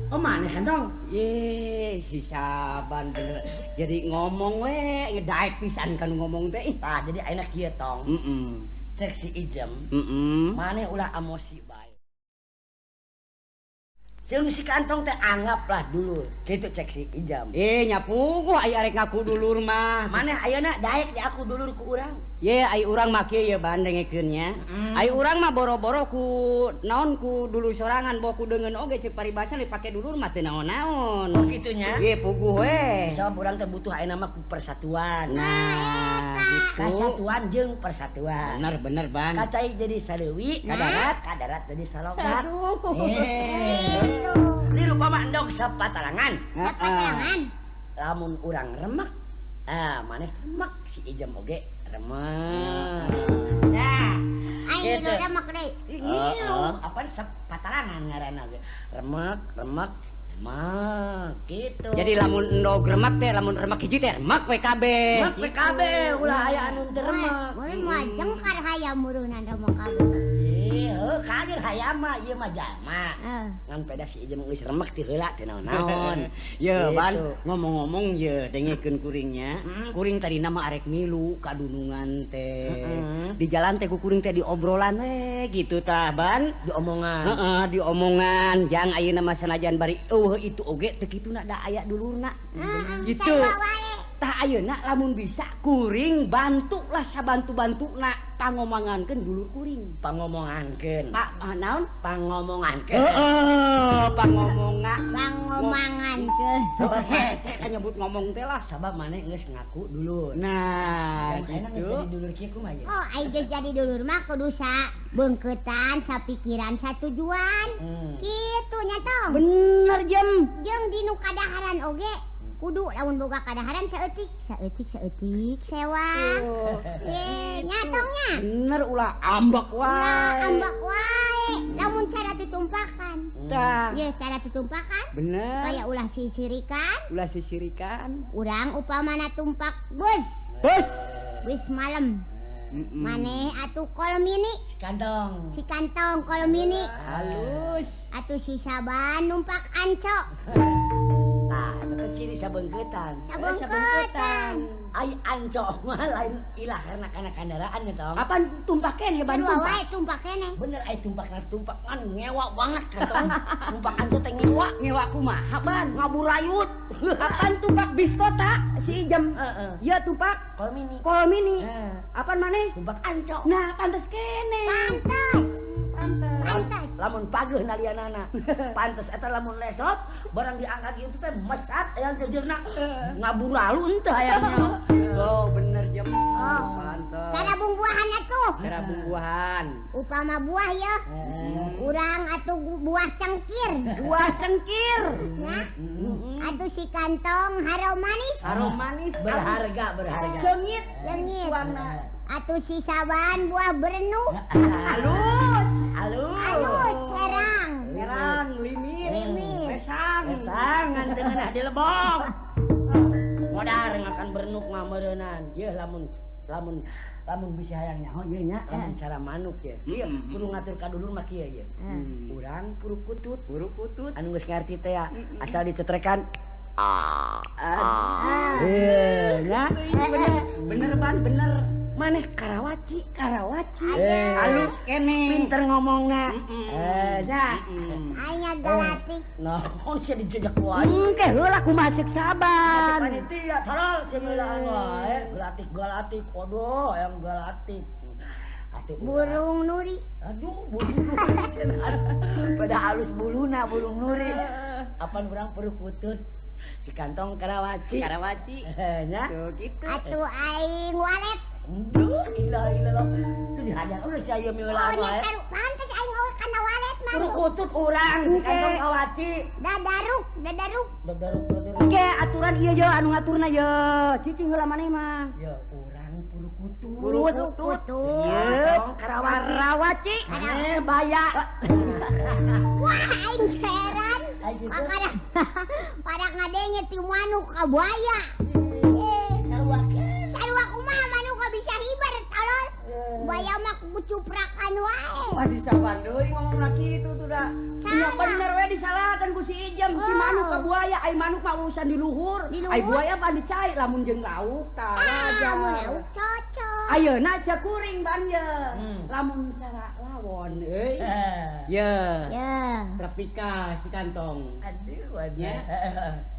Oh, maneh kantong? Ye, si Saban bener. Jadi ngomong we, ngedaek pisan kan ngomong teh. Tah, jadi ayeuna kieu tong. Cek si Ijem. Maneh ulah emosi bae. Jeung si kantong teh anggaplah dulur. Kitu cek si Ijem. Nya puguh aya arek ngaku dulur mah. Maneh ayeuna daek di aku dulur ku urang. Ye, ai urang mah kieu ye ban dengekeun nya. Ai urang mah boro-boro ku naon ku dulur sorangan boh ku deungeun oge cek paribasa dipake dulur mah teu naon-naon. Oh kitunya. Ye, puguh we. Sabab urang teh butuh ayeuna mah ku persatuan. Nah, gitu. Persatuan jeung persatuan. Bener bener ban. Kacai jadi saleuwi, kadarat, kadarat jadi salokat. Aduh. Gitu. Li rupa mah endog sapatalangan. Sapatalangan. Lamun urang remek, ah maneh remek si Ijem oge remek. Nah, aing ngilu remek deui. Ngilu, apaan sapatalangan ngaranna ge. Remek, remek, remek gitu. Jadi lamun endog remek teh, lamun remek hiji teh remek we kabeh. Remek we kabeh, ulah aya anu teu remek. Meureun moal jengkar hayam meureunnan remek kabeh. Heuh, kager hayam mah ieu mah jalma. Ngan peda si Ijem geus remek ti heula teh naon-naon. Ye, ban ngomong-ngomong ye dengekeun kuringnya. Kuring tadina mah arek milu ka dunungan teh. Di jalan teh ku kuring teh diobrolan we gitu tah, ban. Diomongan. Heeh, diomongan. Jang ayeuna mah sanajan bari eueuh itu oge teu kituna da aya dulurna. Gitu. Sarua wae. Tah ayeuna lamun bisa kuring bantulah sabantu-bantuna pangomongankeun dulur kuring. Pangomongankeun. Pak naon? Pangomongankeun. Heeh, pangomongan. Pangomongankeun. Sabab hese nyebut ngomong teh lah. Sabab maneh geus ngaku dulur. Nah, ayeuna geus jadi dulur kieu kumaha ieu? Oh, ai geus jadi dulur mah kudu sa beungkeutan, sapikiran, satujuan. Kitu nya tong. Bener jem. Jeung dinu kadaharan oge kudu lamun boga kadaharan saeutik, saeutik, saeutik sewa. Ye, nya tong nya. Bener ulah ambek wae. Ulah ambek wae. Lamun cara ditumpakan. Tah. Ye, cara ditumpakan. Bener. Kaya ulah sisirikan. Ulah sisirikan. Urang upamana tumpak bus. Bus. Bus malam. Maneh atuh kol mini. Si kantong. Si kantong kol mini. Halus. Atuh si Saban numpak anco. Tah, eta ciri sabeungkeutan. Sabeungkeutan. Ai anco mah lain ilah karena kana kendaraan ya tong. Apaan tumpak keneh ban tumpak? Wae tumpak keneh. Bener ai tumpakna tumpak man ngewa banget kantong. Tumpak anco teh ngewa. Ngewa kumaha ban? Ngaburayut. Apaan tumpak bis kota si Ijem? Heeh. Ya tumpak kol mini. Kol mini. Apaan maneh? Tumpak anco. Nah, pantes keneh. Pantes. Pantes. Lamun pageuh nalianana. Pantes eta lamun lesot barang diangkat gitu teh mesat hayang jejerna ngaburalu henteu hayangnya. Oh, bener jem. Oh. Pantes. Cara bungbuahan atuh. Cara bungbuahan. Upama buah ya. Urang atuh buah cengkir. Buah cengkir. Nah. Atuh si kantong harum manis. Harum manis berharga, berharga. Sengit, sengit. Atuh si Saban buah berenuk. Halus. Halus. Halus herang. Herang limit. Limit. Resang. Resang ngan teu ngeunah dilebok. Modar ngakan berenuk mah meureunnan. Yeuh lamun lamun lamun bisi hayang nyaho ieu nya lamun cara manuk ye. Ieu kudu ngatur ka dulur mah kieu ye. Urang puru kutut, puru kutut. Anu geus ngarti teh ya, asal dicetrekan. Ah. Nya. Bener ban, bener. Maneh karawaci, karawaci. Halus keneh. Pinter ngomongna. Nya. Aing galatik. Naon sia dijejak wae. Engke heula kumaha ceuk Saban. Panitia tolol sia meulaan wae. Galatik-galatik. Aduh, hayang galatik. Burung nuri. Aduh, burung nuri cenah. Pada halus buluna burung nuri. Apan urang perlu kutut. Si kantong karawaci. Karawaci. Nya. Tuh kitu. Atuh aing walet. Duh, ilah ilah. Tuh dihajar udah si aya miulaan wae. Pantes aing oge kana walet mah. Puru kutut urang si kantong kawaci. Dadaruk, dadaruk. Dadaruk, dadaruk. Oke, aturan ieu ye anu ngaturna ye. Cicing heula maneh mah. Ya urang puru kutut. Puru kutut. Ieu karawaci. Karawaci. Eh, baya. Wah, aing heran. Makana pada ngadenge ti manuk ka buaya. Sarua sarua kumaha manuk bisa hibar tolol. Buaya mah kucuprakan wae. Masih Saban deui ngomongna kitu tuh da. Nya bener we disalahkeun ku si Ijem, si manuk ka buaya, ai manuk mah urusan di luhur. Ai buaya mah dicai lamun jeung lauk tah. Lamun lauk cocok. Ayeuna cek kuring ban ye. Lamun cara lawon euy. Ye. Ye. Tropika si kantong. Aduh wae.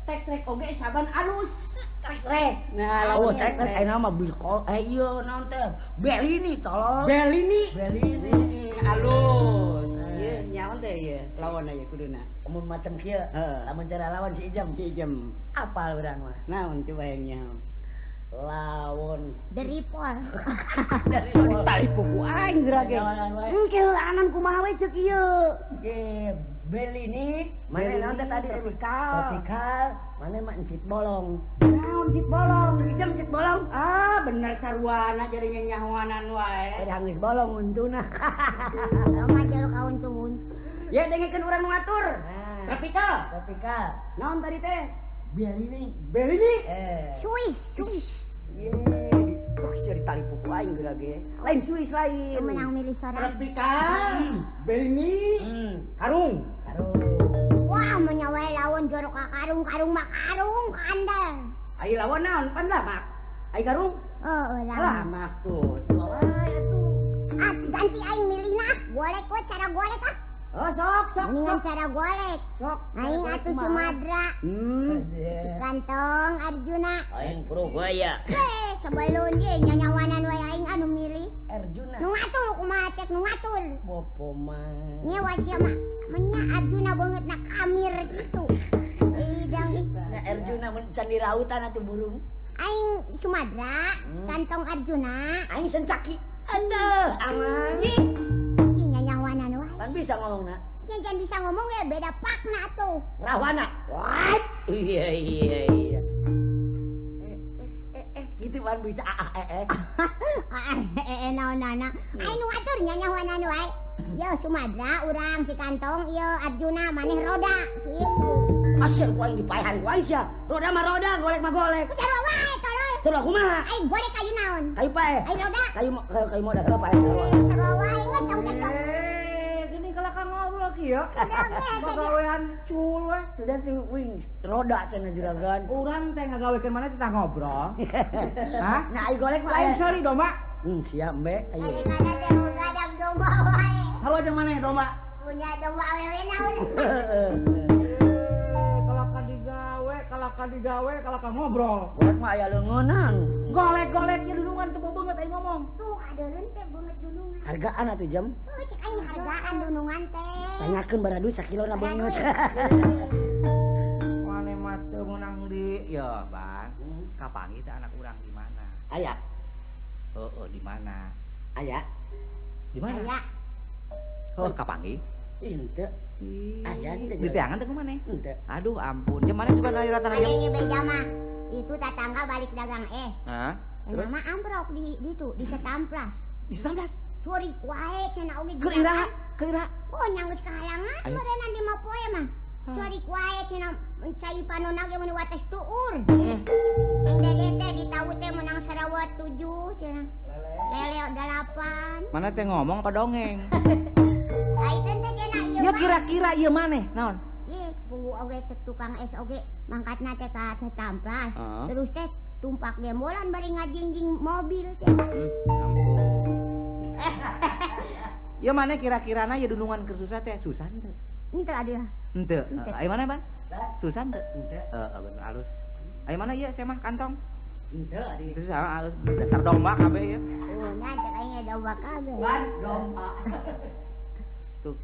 Tek-tek oge Saban alus. Trek-trek. Nah, oh, trek-trek ayeuna mah bilkol. Eh ieu naon teh? Belini tolol. Belini. Belini. Alus. Ieu nyaon teh ieu lawan aya kuduna. Mun macam kieu, lamun cara lawan si Ijem. Si Ijem. Apal urang mah. Naon coba yang nyaho? Lawon deripol. So ditali puku aing geura ge. Engke heulaanan kumaha we ceuk ieu. Ge Belini, mana naon teh tadi tropical. Tropical, mana mah encit bolong. Naon encit bolong? Si Ijem encit bolong. Ah, bener saruana jadinya nyahoanan wae. Ada geus bolong untuna. Mah jero ka untu. Ya dengekeun urang nu ngatur. Tropical. Tropical. Naon tadi teh? Belini. Belini. Swiss, Swiss. Ye, kok sia ditali puku aing geura ge. Lain Swiss lain. Menang milih sorang. Tropical, Belini, karung. Karung. Wah, menyawa lawan jorok ka karung, karung mah karung kandel. Ai lawan naon? Pan lamak. Ai karung? Heeh, lamak. Lamak tuh. Sarua wae atuh. Ah, ganti aing milihna. Golek we cara golek ah. Oh, sok, sok, mendingan sok. Cara golek. Sok. Aing atuh Sumadra. Si kantong Arjuna. Aing aing Purubaya. Sebelum ge nyanyawanan wae aing anu milih. Arjuna. Nu ngatur kumaha cek nu ngatur. Bopo mah. Nya sia mah menya Arjuna beungeutna kamir kitu. Idang ih. Nah Arjuna mun can dirautan atuh burung. Aing Sumadra, kantong Arjuna. Aing Sencaki. Aduh, aman. Ih nyanyawanan wae. Pan bisa ngomongna. Nya can bisa ngomong ya beda pakna atuh. Rahwana. What? Iya. Gitu pan bisa naon-naon. Aing nu ngatur nyanyawanan wae. Yo Sumadra urang si kantong, ieu Arjuna maneh roda kitu. Asal ku aing dipaehan ku aing sia. Roda mah roda, golek mah golek. Sarua wae tolol. Sarua kumaha? Aing golek kayu naon? Kayu paeh. Aing roda. Kayu modal heula paeh. Sarua wae geus tong cecok. Gini kalakah ngobrol kieu. Bagawean cul we. Sudah si wing roda cenah juragan. Urang teh ngagawekeun maneh teh ngobrol. Hah? Nah aing golek mah lain seuri domba. Siap mbe. Ayo. Kadang teh gadang domba wae. Sarua jeung maneh domba. Punya domba awewe naon. Kalakah digawe, kalakah ngobrol. Golek mah aya leungeunang. Golek-goleknya dulungan teu beungeut aing ngomong. Tuh adeulun teh beungeut dulungan. Hargaan atuh jam. Heuh cek aing hargaan dulungan teh. Tanyakeun bara duit sakilona beungeut. Mane mah teu meunang di ya, Bang. Kapanggih teh anak urang di mana? Aya. Heeh, di mana? Aya. Di mana? Aya. Oh, kapanggih? Henteu. Aya teh. Di teangan teh kumaha? Henteu. Aduh ampun, jeung mana juga dari rata-rata. Aya beja mah. Itu tetangga balik dagang Hah? Terus mah ambrok di ditu di Setamplas. Di Setamplas? Curi wae cenah oge. Keur iraha? Keur iraha? Oh, nya geus kahalangan meureunnan di poe mah. Curi wae cenah cai panona ge mun wates tuur. Yang dede teh di tahu teh menang sarawat 7 cenah. Lele 8. Mana teh ngomong apa dongeng? Aiten teh cenah ieu. Ya kira-kira ieu maneh naon? Ieu punggu oge tukang es oge mangkatna teh ka Setamplas. Terus teh tumpak gembolan bari ngajingjing mobil teh. Ampun. Ieu maneh kira-kirana ieu dunungan keur susah teh susah henteu? Henteu aduh. Henteu. Aya mana, Ban? Susah henteu? Henteu. Heeh, bener alus. Aya mana ieu saya mah kantong? Henteu aduh. Itu sama alus dasar domba kabeh ieu. Oh, nya cek aing domba kabeh. Ban domba. Tuh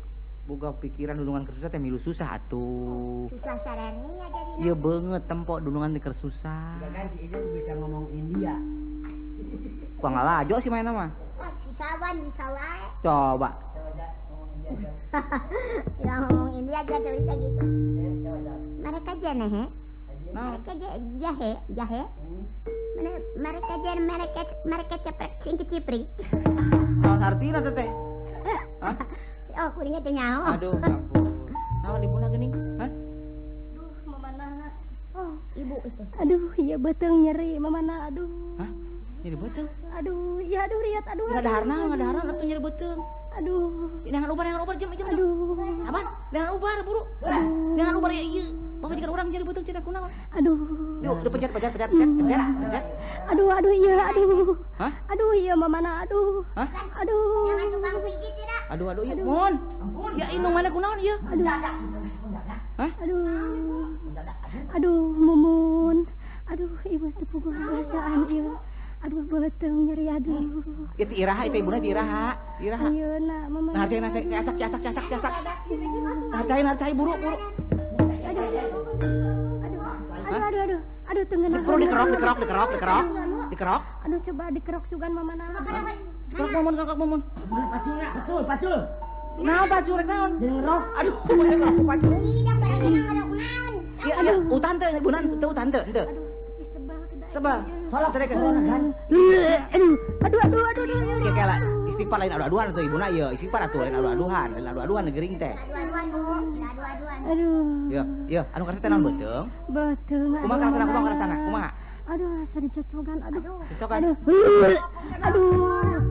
boga pikiran dunungan keur susah teh milu susah atuh. Susah sarenia jadina. Ieu beungeut tempo dunungan teh keur susah. Kan si Ijeng bisa ngomong India. Ku ngalajo sih mainna mah. Oh, bisa ban bisa wae. Coba. Ya ngomong India juga bisa gitu. Mereka jene he. Mereka jahe, jahe. Mereka jene mereka ceprek sing kecipri. Naon artina teh teh? Hah? Oh, kuringnya teh nyaho. Aduh, ampun. Naon ibuna geuning? Hah? Duh, mamana. Oh, ibu itu. Aduh, iya beuteung nyeri mamana, aduh. Hah? Nyeri beuteung? Aduh, iya aduh riat, aduh. Ngadaharna atuh nyeri beuteung. Aduh. Jangan ubar jam. Aduh. Aman, jangan ubar buru. Jangan ubar ya ieu. Bapak jika urang nyeri beuteung cenah kunaon. Aduh. Yuk, pencet. Aduh, aduh iya, aduh. Hah? Aduh iya mamana, aduh. Hah? Aduh. Jangan tukang pijit tidak. Aduh, aduh iya. Mun. Ya inung mana kunaon ieu? Aduh. Hah? Aduh. Aduh, Mumun. Aduh, ibu teu puguh perasaan ieu. Aduh, beuteung nyeri aduh. Ieu ti iraha, itu ibuna ti iraha. Iraha. Ayeuna mama. Nah, cai asak. Harcai buru. Aduh. Aduh, teu Perlu dikerok. Dikerok. Aduh, coba dikerok sugan mamana. Dikerok mumun. Pacul. Naon pacul rek naon? Jeung ngerok. Aduh, ngerok pacul. Hidang barang ngerok naon. Iya, utan teu ibuna teu utan teu, henteu. Aduh, sebal kedah. Sebal. Solok kan. Aduh. Oke lah, istighfar lain adu-aduhan atuh ibuna ieu, istighfar atuh lain adu-aduhan, geuring teh. Adu-aduhan, Bu. Adu-aduhan. Aduh. Iya, anu karasa teh naon beuteung? Beuteung. Kumaha karasana, kumaha? Aduh, asa dicocogan, aduh. Cocogan. Aduh.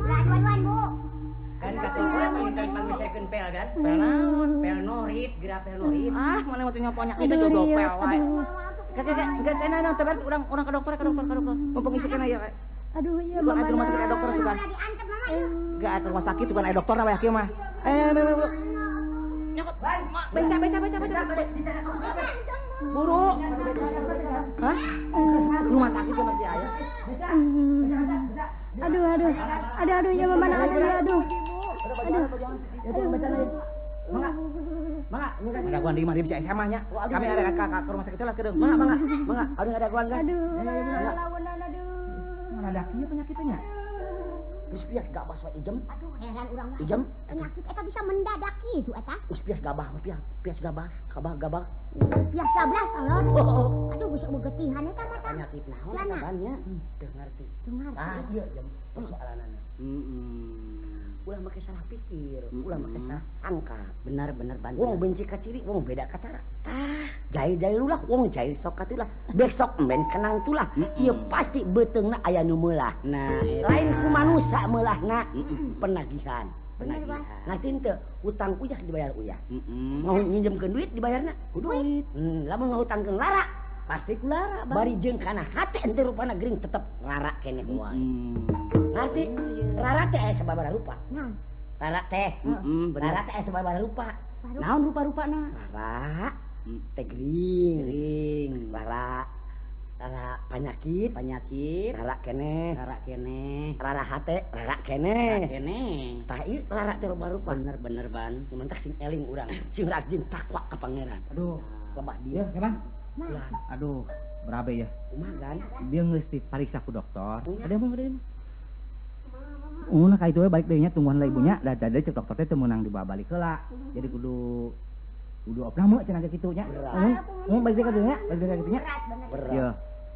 Adu-aduhan, Bu. Kan katuh minta pangmisekeun pel kan? Pel naon? Pel norit, geura pel norit. Ah, mana mah teu nyoponyak itu jodoh pel wae. Kakek, enggak saya naon teh urang ke dokter, ke dokter. Mumpung isi kana ieu. Aduh, iya mama. Ke rumah sakit dokter sugan. Enggak, ke rumah sakit sugan aya dokter we kieu mah. Ayo. Nyokot. Beca. Buru. Hah? Ke rumah sakit mah. Aduh aduh. Aduh aduh ya mama aduh aduh. Aduh. Mangga. Mangga, ada guan di mah bisa SMA nya. Kami ada ke rumah sakit lah sekedeng. Mangga, mangga. Mangga, aduh ada guan kan. Aduh, lawanan aduh. Mana ada kieu penyakitnya? Geus bias gabah we ijem. Aduh, heran urang mah. Ijem penyakit eta bisa mendadak kitu eta. Geus bias gabah, bias gabah, gabah gabah. Bias gablas tolong. Aduh, geus begetihan eta mah. Penyakit naon eta ban nya? Teu ngarti. Teu ngarti. Ah, ieu jem persoalanana. Ulah make salah pikir, ulah make salah sangka. Benar-benar bantu. Wong benci ka ciri, wong beda ka tara. Tah, jahil-jahil ulah, wong jahil sok katulah. Besok men kenang tulah. Ieu pasti beuteungna aya nu meulah. Nah, lain ku manusa meulahna, penagihan. Penagihan. Ngarti henteu? Utang uyah dibayar uyah. Mau nginjemkeun duit dibayarna ku duit. Lamun ngahutangkeun lara, pasti ku lara. Bari jeung kana hate henteu rupana gering tetep lara keneh wae. Ngarti? Rara teh aya sababaraha rupa. Naon? Rara teh. Rara teh aya sababaraha rupa. Naon rupa-rupana? Rara teh gering, rara rara penyakit, penyakit, rara keneh, rara keneh, rara hate, rara keneh, keneh. Tah ieu rara teh loba rupa. Bener-bener ban. Mentak sing eling urang, sing rajin takwa ka pangeran. Aduh, lebah dia. Ya, Bang. Aduh, berabe ya. Kumaha kan? Dia geus dipariksa ku dokter. Ada mah ada. Nah, ka itu we balik deui nya tungguan lah ibunya. Da tadi cek dokter teh teu meunang dibawa balik heula. Jadi kudu opname cenah kitu nya. Mun balik deui ka dieu nya, balik deui ka kitu nya. Ieu,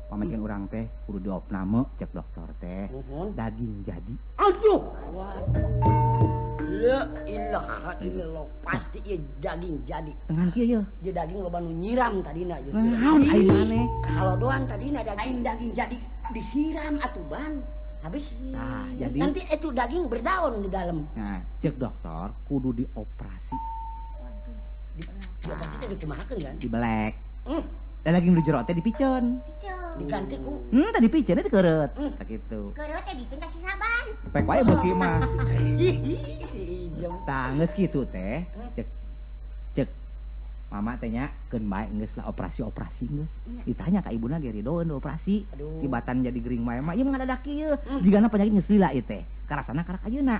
pamajikan urang teh kudu diopname cek dokter teh. Daging jadi. Aduh. La ilaha illallah, pasti ieu daging jadi. Tengan kieu ye. Ieu daging loba nu nyiram tadina ieu. Naon ai maneh? Kalodoan tadina daging daging jadi disiram atuh ban. Habis. Nah, jadi nanti itu daging berdaun di dalam. Nah, cek dokter kudu dioperasi. Dioperasi teh dikumahakeun kan? Dibelek. Dan daging di jero teh dipiceun. Diganti ku. Tadi piceun teh keureut. Tah kitu. Keureut teh bikin ka si Saban. Pek wae beuki mah. Tah geus kitu teh, cek mama teh nya keun bae geus lah operasi-operasi geus. Ditanya ka ibuna ge ridoeun operasi. Tibatan jadi gering wae mah ieu mah ngadadak ieu. Jigana penyakit geus lila ieu teh. Karasana karak ayeuna.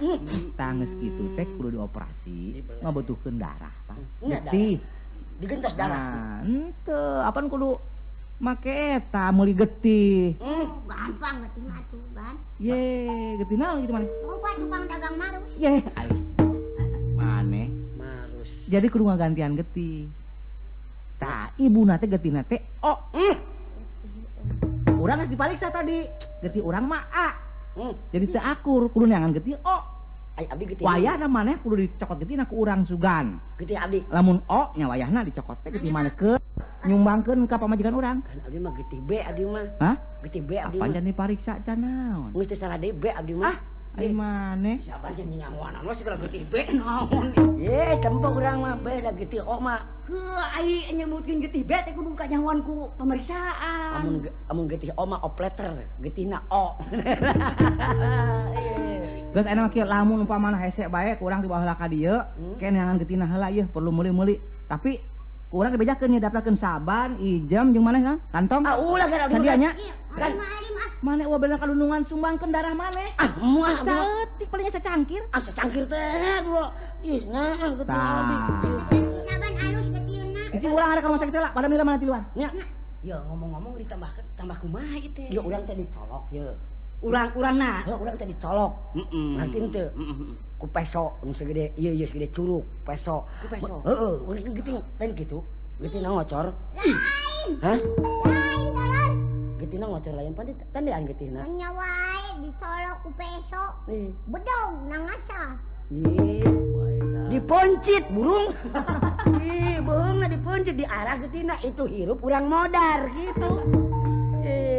Tah geus kitu teh kudu dioperasi, ngabutuhkeun darah tah. Getih. Digentos darah. Nah, henteu, apan kudu make eta meuli getih. Gampang getih mah atuh, Ban. Ye, getih naon kitu maneh? Loba tukang dagang marus. Ye, ais. Maneh marus. Jadi kudu ngagantian getih. Tah, ibuna teh getihna teh O. Urang geus dipariksa tadi. Getih urang mah A. Jadi teu akur, kudu neangan getih O. Ai abdi getih. Wayahna maneh kudu dicokot getihna ku urang sugan. Getih abdi. Lamun O nya wayahna dicokot teh getih maneh ke nyumbangkeun ka pamajikan urang. Kan abdi mah getih B abdi mah. Hah? Getih B abdi mah. Apan can dipariksa can naon? Geus teu salah deui B abdi mah. Ah, ai maneh. Sabar jeung nyahoan we segala getih B naon. Ye, tempo urang mah B da getih O mah. Heuh, ai nyebutkeun getih B teh kudu kanyahoan ku pemeriksaan. Amun getih O mah opleter, getihna O. Geus aya mah kieu lamun umpamana hese bae ku urang dibawa heula ka dieu, ke neangan getihna heula ieu perlu meuli-meuli. Tapi ku urang dibejakeun nya daftarkeun Saban, Ijem jeung maneh kan? Kantong. Ah, ulah kan abdi. Sadianya. Kan maneh eueuh bener kalundungan sumbangkeun darah maneh. Ah, moal saeutik palingnya sacangkir. Ah, sacangkir teh dua. Ih, nah getih abdi. Si Saban alus getihna. Itu urang ada ka rumah sakit heula, pada mila mana tiluan? Nya. Ya ngomong-ngomong ditambah tambah kumaha ieu teh? Ya urang teh dicolok ye. Urang-urangna. Heuh, urang teh dicolok. Ngarti henteu? Ku peso nu segede ieu ieu segede curug, peso. Ku peso. Heeh, urang geuting lain kitu. Geutingna ngocor. Lain. Hah? Lain tolong. Geutingna ngocor lain pan tandean geutingna. Nya wae dicolok ku peso. Bedog nangasa. Ih, diponcit burung. Ih, beungna diponcit diarah geutingna itu hirup urang modar gitu.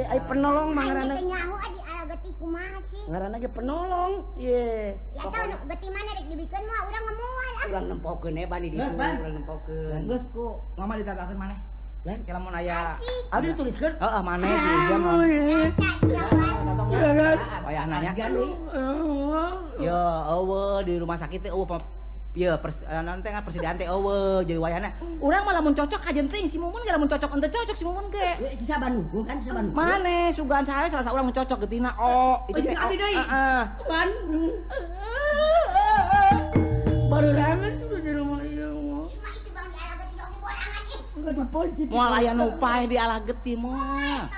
Ai penolong mah ngaranna. Ai teh nyaho di ala getih kumaha sih? Ngaranna ge penolong. Ye. Ya tau getih mana rek dibikeun mah urang ngemual ah. Urang nempokeun we bani ditu, urang nempokeun. Geus ku mama ditagakeun maneh. Lain ke lamun aya abdi dituliskeun? Heeh, maneh si Ijam. Wayahna nya. Yo, eueuh di rumah sakit teh eueuh Ieu naon teh persediaan teh eueuh jadi wayahna. Urang mah lamun cocok kajen teuing si Mumun ge lamun cocok henteu cocok si Mumun ge. Sisa Bandung kan sisa Bandung. Maneh sugan saha salah saurang mun cocok geutina o. Itu teh abdi deui. Heeh. Bandung. Barurangan tuh di rumah ieu mah. Cuma itu bang di ala getih oge borangan ih. Moal aya nu paeh di ala getih mah.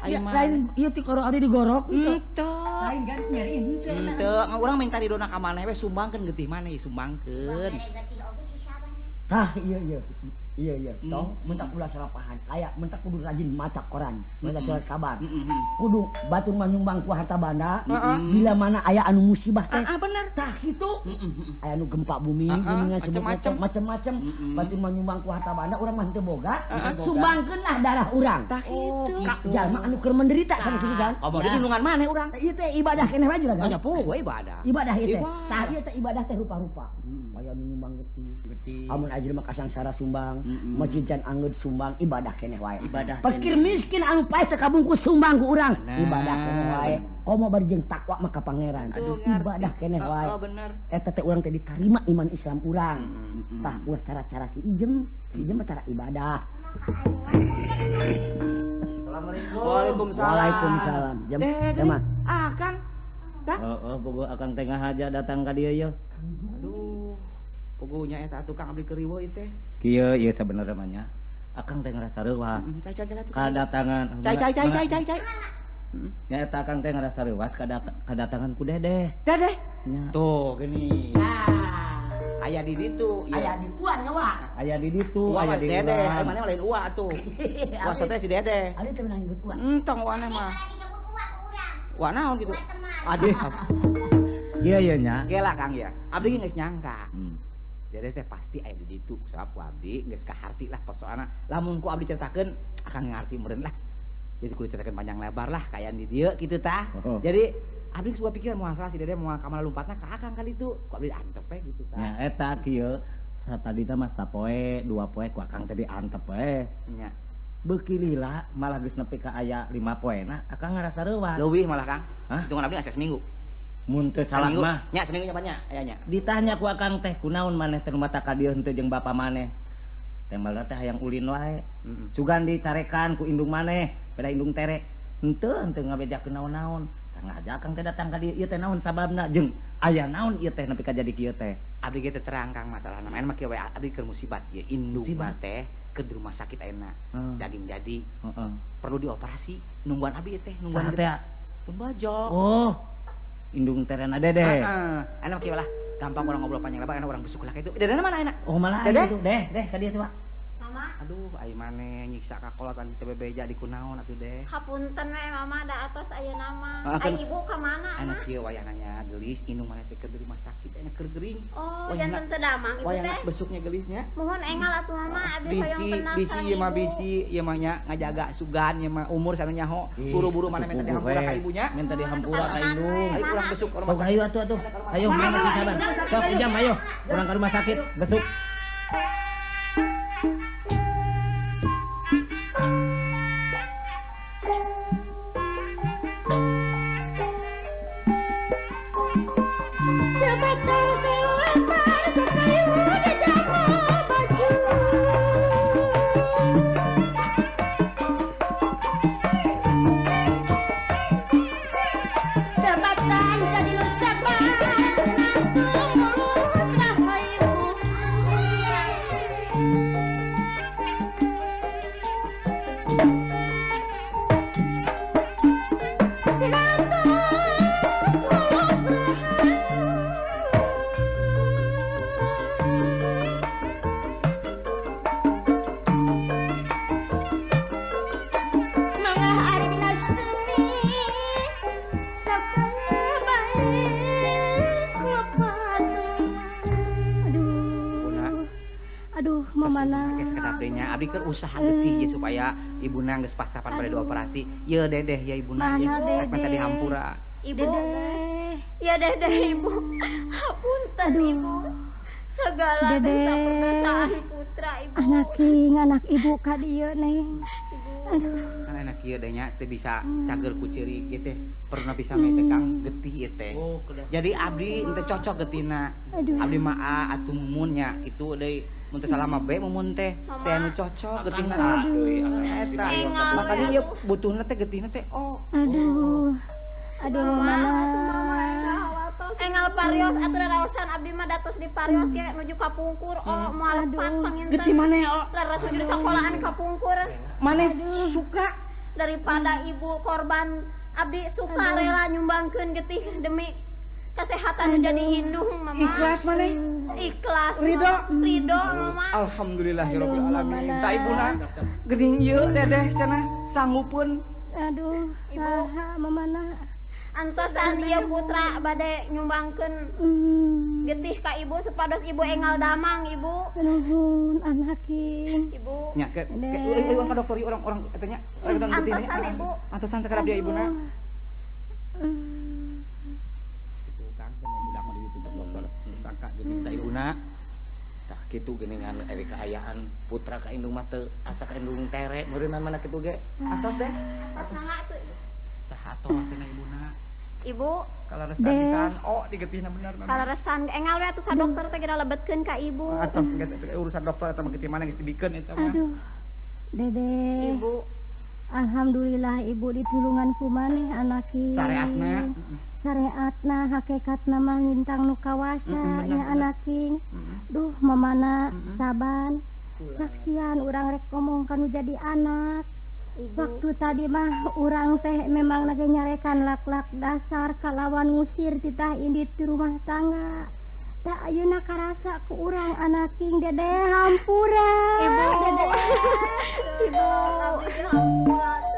Ya, lain ieu ti koro abdi digorok henteu. Lain kan nyeri henteu. Henteu, urang minta ridona ka maneh we sumbangkeun getih maneh sumbangkeun. Tah iya iya. Iya iya, toh mentak ulah salapahan. Aya mentak kudu rajin maca koran, maca surat kabar. Kudu batur mah nyumbang ku harta banda. Bila mana aya anu musibah teh. Heeh bener. Tah kitu. Aya anu gempa bumi, geuningan sebut macem-macem. Batur mah nyumbang ku harta banda urang mah henteu boga. Sumbangkeun lah darah urang. Tah kitu. Ka jalma anu keur menderita kan kitu kan. Oh, di nulungan maneh urang. Ieu teh ibadah keneh wae juragan. Nya poho ibadah. Ibadah ieu teh. Tah ieu teh ibadah teh rupa-rupa. Aya anu nyumbang getih. Amun aya jelema kasangsara sumbang. Masjid can anggeut sumbang ibadah keneh wae. Fakir miskin anu paeh teu kabungkus sumbang ku urang ibadah keneh wae. Komo bari jeung takwa mah ka pangeran. Ibadah keneh wae. Eta teh urang teh ditarima iman Islam urang. Tah ulah cara-cara si Ijem, si Ijem mah cara ibadah. Assalamualaikum. Waalaikumsalam. Waalaikumsalam. Jam jam. Ah, Kang. Tah. Heeh, puguh akang teh ngahaja datang ka dieu yeuh. Aduh. Puguhnya eta atuh Kang abdi keur riweuh ieu teh. Kieu ieu sabenerna mah nya. Akang teh ngarasa reuwas. Kadatangan. Cai cai cai cai cai cai. Nya eta akang teh ngarasa reuwas kadatangan ku Dedeh. Dedeh? Nya. Tuh gini. Aya di ditu, aya di uan nyawa. Aya di ditu, aya di Dedeh. Aya maneh lain ua atuh. Ua teh si Dedeh. Aya teh menang nyebut ua. Entong uana mah. Ua naon kitu? Aduh. Ieu ieu nya. Gela Kang ya. Abdi geus nyangka. Dedeh teh pasti aya di ditu sabab ku abdi geus kaharti lah persoalna. Lamun ku abdi ceritakeun akang ngarti meureun lah. Jadi kudu ceritakeun panjang lebar lah kaayaan di dieu kitu tah. Jadi abdi geus pikiran moal salah si Dedeh moal ka mana lumpatna ka akang kali itu. Ku abdi antep we gitu tah. Nya eta kieu satadina mah sapoe, dua poe ku akang teh diantep we. Nya. Beuki lila malah geus nepi ka aya 5 poena akang ngarasa reuwas. Leuwih malah Kang. Hitungan abdi geus seminggu. Mun teu salah mah nya seminggu nya banyak aya nya. Ditanya ku akang teh kunaon maneh teh mata ka dieu henteu jeung bapa maneh. Teh teh hayang ulin wae. Sugan dicarekan ku indung maneh, beda indung tere. Henteu henteu ngabejakeun naon-naon. Ngaja akang teh datang ka dieu ieu teh naon sababna jeung aya naon ieu teh nepi ka jadi kieu teh. Abdi ge teh terang Kang masalahna. Maen mah kieu we abdi keur musibat ieu indung mah teh keur di rumah sakit ayeuna. Daging jadi. Perlu dioperasi. Nungguan abdi teh, nungguan teh. Pun bajo. Oh. Indung terena Dedeh. Heeh. Enak kieu lah. Gampang orang ngobrol panjang lebar, enak orang besuk lah itu. Dedehna mana enak? Oh, malah itu. Deh, deh ka dieu coba. Mama. Aduh, ai maneh nyiksa ka kolot anu teu bebeja di kunaon atuh deh. Hapunten we Mama da atos ayeuna mah. Ai ibu ka mana? Anak kieu wayahna nya geulis indung maneh teh keur di rumah sakit enak keur gering. Oh, janten teu damang ibu teh. Besuknya geulisnya. Muhun engal atuh Mama abdi hoyong tenang sareng ibu. Bisi ieu mah bisi ieu mah nya ngajaga sugan ieu mah umur sanu nyaho. Buru-buru maneh minta dihampura ka ibunya. Minta dihampura ka indung. Ayo urang besuk ke rumah sakit. Ayo atuh atuh. Ayo mama sabar. Sok jam ayo urang ka rumah sakit besuk. Abdi keur usaha getih ye supaya ibuna geus pasapan pada dioperasi. Ye Dedeh ya ibuna ye rek minta dihampura. Ibu. Ya Dedeh ibu. Hapunten ibu. Segala dosa perdosaan putra ibu. Anak king anak ibu ka dieu Neng. Kan enak kieu deh nya teu bisa cager ku ceurik ieu teh. Pernah bisa mah teh Kang getih ieu teh. Jadi abdi henteu cocok getina. Abdi mah A atuh Mumun nya kitu deui. Mun teu salah mah B Mumun teh. Teh anu cocok getina. Eta. Makanya ieu butuhna teh getina teh O. Aduh. Aduh mana. Engal parios atuh raraosan abdi mah datos di parios ge nuju kapungkur o moal lepat panginten. Getih maneh o? Leres nuju di sekolahan kapungkur. Maneh suka daripada ibu korban abdi suka rela nyumbangkeun getih demi kesehatan menjadi indung mama. Ikhlas maneh? Ikhlas. Ridho? Ridho mama. Alhamdulillahirabbil alamin. Ta ibuna geuning ieu dedeh cenah sanggupeun. Aduh, ibu mamana. Antosan ieu putra bade nyumbangkeun getih ka ibu supados ibu engal damang ibu. Nuhun anaking. Ibu. Nya ke urang ka dokter ieu urang eta nya. Antosan ibu. Antosan sakedap dia ibuna. Kitu Kang cenah budak mah di ditu dokter. Sangka getih ta ibuna. Tah kitu geuningan ari kaayaan putra ka indung mah teu asa ka indung tere meureunnan mana kitu ge. Atos deh. Atos mangga atuh. Tah atos cenah ibuna. Ibu, kaleresan pisan oh digetihna bener mah. Kaleresan engal we atuh ka dokter teh geura lebetkeun ka ibu. Atos urusan dokter eta mah getih mana geus dibikeun eta mah. Aduh. Dede. Ibu. Alhamdulillah ibu ditulungan ku maneh anaki. Sareatna. Sareatna hakikatna mah lintang nu kawasa nya anaking. Duh mamana saban saksian urang rek ngomong ka nu jadi anak. Ibu. Waktu tadi mah urang teh memang lagi nyarekan lak-lak dasar kalawan ngusir titah indit di rumah tangga. Tak ayeuna karasa ku urang anaking dedeh hampura. Ibu. Dedeh. Ibu. Hampura.